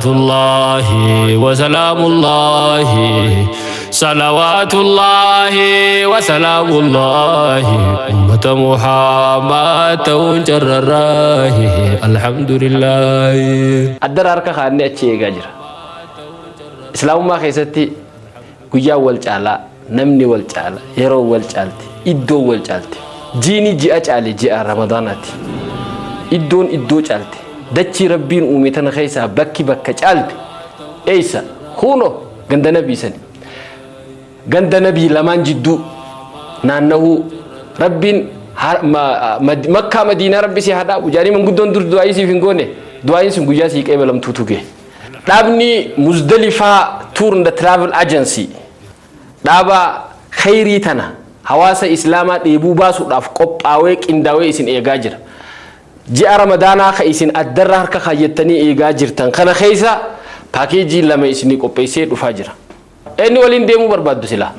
Salawaatullaahi wasalaamullaahi Salawaatullaahi wasalaamullaahi ummata Muhammad ta'uun carrarraahi alhamdulillaahi. Addara harka kaa'annee achi eegaa jira. Islaamummaa keessatti guyyaan wal caalaa, namni wal caala, yeroon wal caalti, iddoon wal caalti. Jiini ji'a caale ji'a Ramadaanaati. Iddoon iddoo caalte. Dachii Rabbiin uume tana keessaa bakki bakka caalte eessa? Kuunoo ganda nabii sani. Ganda nabii lamaan jidduu naannahuu Rabbiin Makkaa Madiinaa Rabbi si haa dhaabu jedhanii manguddoon dur du'aayii siif hin goone du'aayiin sun guyyaa sii qeebalamtuutu gahe. Dhaabni Muzdalifaa Tour and Travel Agency dhaaba kheyrii tana hawaasa Islaamaa dheebuu baasuudhaaf qophaawee qindaawee isin eegaa jira. Ji'a Ramadaanaa ka isin addarra harka kaayyattanii eegaa jirtan kana keessa paakeejii lama isinii qopheessee dhufaa jira. Eenyu waliin deemuu barbaaddu silaa?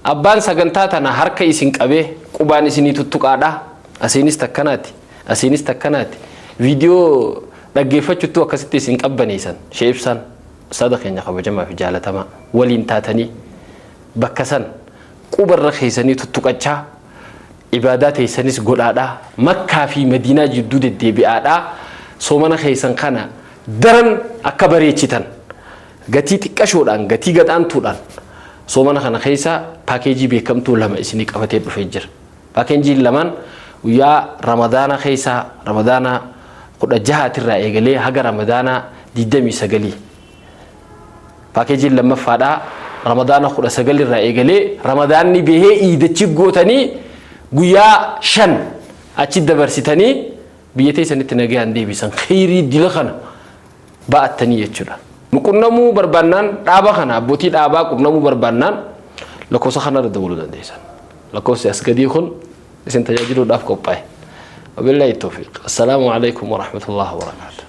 Abbaan sagantaa tana harka isin qabee qubaan isinii tuttuqaadhaa asiinis takkanaati asiinis takkanaati viidiyoo dhaggeeffachuttuu akkasitti isin qabbaneessan Shee Ibsaan ustaada keenya kabajamaa fi jaalatamaa waliin taatanii bakka san quba irra keessanii tuttuqachaa ibaadaa teessanis godhaadhaa Makkaa fi Madiinaa jidduu deddeebi'aadhaa soomana keessan kana daran akka bareechitan Gatii xiqqashoodhaan, gatii gad-aantuudhaan soomana kana keessa paakeejii beekamtuu lama isinii qabatee dhufee jira. Paakeejiin lamaan guyyaa Ramadaana keessa Ramadaana 16 irraa eegalee haga Ramadaana 29. Paakeejiin lammaffaadhaa Ramadaana 19 irraa eegalee Ramadaanni bahee iidachi gootanii guyyaa 5 achi dabarsitanii biyya teessanitti nagayaan deebisan. Kheyrii dila kana ba'attanii jechuudha. Nu qunnamuu barbaannaan dhaaba kana abbootii dhaabaa qunnamuu barbaannaan lakkoofsa kanarra dawwaluu dandeessan. Lakkoofsi as gadii kun isin tajaajiluudhaaf qophaa'e. Wabillahi tawfiiq. Assalaamu alaikum warahmatullahi wabarakaatuh.